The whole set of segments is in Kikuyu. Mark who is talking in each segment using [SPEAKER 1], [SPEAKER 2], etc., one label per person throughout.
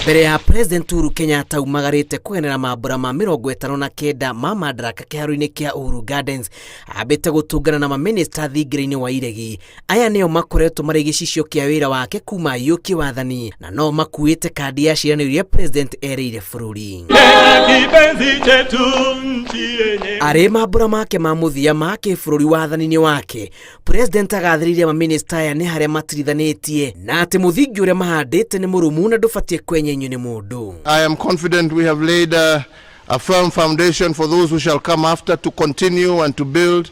[SPEAKER 1] Mbere ya President Uhuru Kenyatta umagarĩte kũgenera mambura ma 59 ma Madaraka kĩharo-inĩ kĩa Uhuru Gardens, ambĩte gũtũngana na mamĩnĩsta thingira-inĩ wa iregi. Aya nĩo makoretwo marĩ gĩcicio kĩa wĩra wake kuma aiyũkie wathani na no makuĩte kandi ya ciĩranĩro iria President erĩire bũrũri. Arĩ mambura make ma mũthia ma kĩbũrũri wathani-inĩ wake, President agathĩrĩirie mamĩnĩsta aya nĩ harĩa matirithanĩtie na atĩ mũthingi ũrĩa mahandĩte nĩ mũrũmu na ndũbatiĩ kwenyenyio nĩ mũndũ.
[SPEAKER 2] I am confident we have laid a firm foundation for those who shall come after to continue and to build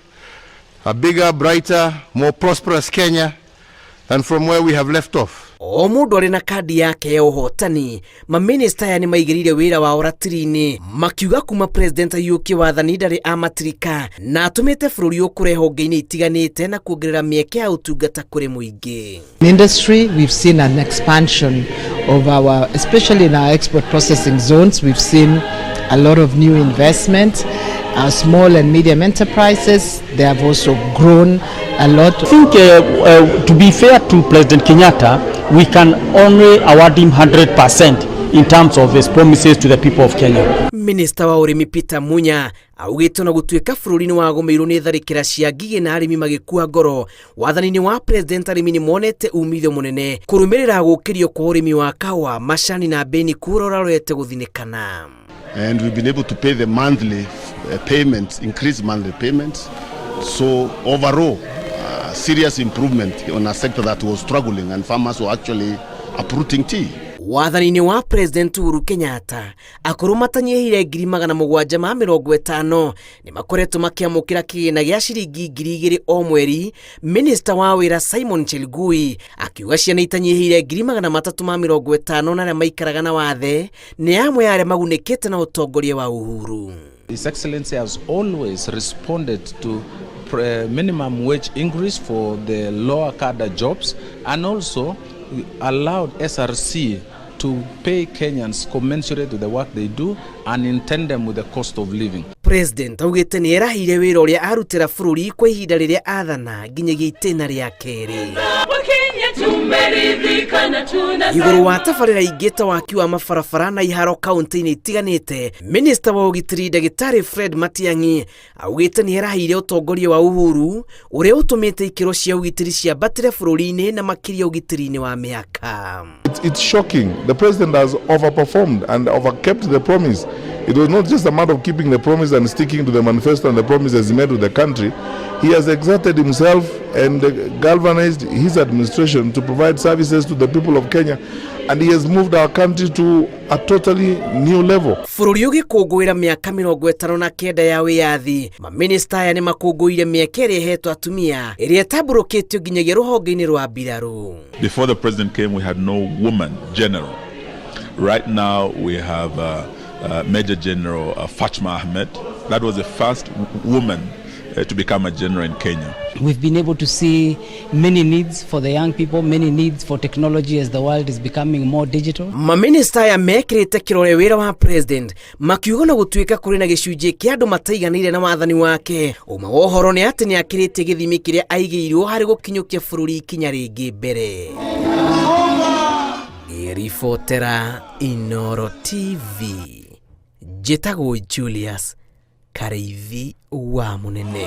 [SPEAKER 2] a bigger, brighter, more prosperous Kenya than from where we have left off.
[SPEAKER 1] O mũndũ arĩ na kandi yake ya ũhotani, mamĩnĩsta aya nĩ maigĩrĩire wĩra wao ratiri-inĩ, makiuga kuma President aiyũkie wathani ndarĩ amatirika na atũmĩte bũrũri ũkũre honge-inĩ itiganĩte na kuongerera mĩeke ya ũtungata kũrĩ mũingĩ.
[SPEAKER 3] In industry, we've seen an expansion of our, especially in our export processing zones, we've seen a lot of new investment. Our small and medium enterprises, they have also grown a lot.
[SPEAKER 4] I think to be fair to President Kenyatta, we can only award him 100% in terms of his promises to the people of Kenya.
[SPEAKER 1] Minista wa ũrĩmi Peter Munya augĩte ona gũtuĩka bũrũri nĩ wagũmĩirwo nĩ tharĩkĩra cia ngigĩ na arĩmi magĩkua ngoro, wathani-inĩ wa President arĩmi nĩ monete umithio mũnene kũrũmĩrĩra gũkĩrio kwa ũrĩmi wa kahũa, macani na mbeni kũrĩa ũrarorete gũthinĩkana.
[SPEAKER 2] And we've been able to pay the monthly payments, increase monthly payments. So overall, serious improvement on a sector that was struggling and farmers were actually uprooting tea.
[SPEAKER 1] Wathani-inĩ wa President Uhuru Kenyatta, akũrũ matanyihĩire 750,000 nĩ makoretwo makĩamũkĩra kĩgĩna gĩa ciringi 2,000 o mweri. Minista wa wĩra Simon Chelugui akiuga ciana itanyihĩire 350,000 na arĩa maikaraga na wathe nĩ amwe ya arĩa magunĩkĩte na ũtongoria wa Uhuru.
[SPEAKER 5] His Excellency has always responded to minimum wage increase for the lower cadre jobs and also allowed SRC to pay Kenyans commensurate to the work they do and in tandem with the cost of living.
[SPEAKER 1] President augĩte nĩ erahire wĩra ũrĩa arutĩra bũrũri kwa ihinda rĩrĩa athana nginyagia itĩna rĩa kerĩ. Igũrũ wa tabarĩra ingĩ ta waki wa mabarabara na iharo kaunti-inĩ itiganĩte, minista wa ũgitĩri ndagĩtarĩ Fred Matiang'i augĩte nĩ erahire ũtongoria wa Uhuru ũrĩa ũtũmĩte ikĩro cia ũgitĩri ciambatĩre bũrũri-inĩ na makĩria ũgitĩri-inĩ wa mĩhaka.
[SPEAKER 6] It's shocking. The president has overperformed and overkept the promise. It was not just a matter of keeping the promise and sticking to the manifesto and the promises he made to the country. He has exerted himself and galvanized his administration to provide services to the people of Kenya, and he has moved our country to a totally new level.
[SPEAKER 1] Bũrũri ũgĩkũngũĩra mĩaka 59 ya wĩyathi, mamĩnĩsta aya nĩ makũngũĩire mĩeke ĩrĩa ĩhetwo atumia ĩrĩa ĩtambũrũkĩtio nginyagia rũhonge-inĩ rwa mbirarũ.
[SPEAKER 7] Before the president came, we had no woman general. Right now, we have Major General Fatma Ahmed. That was the first woman to become a general in Kenya.
[SPEAKER 8] We've been able to see many needs for the young people, many needs for technology as the world is becoming more digital.
[SPEAKER 1] Mamĩnĩsta aya mekĩrĩte kĩrore wĩra wa president, makiuga na gũtuĩka kũrĩ na gĩcunjĩ kĩa andũ mataiganĩire na wathani wake, ũma wa ũhoro nĩ atĩ nĩ akĩrĩtie gĩthimi kĩrĩa aigĩirwo harĩ gũkinyũkia bũrũri ikinya rĩngĩ mbere. Ngĩribotera Inoro TV, njĩtagwo Julius Karĩithi wa Mũnene.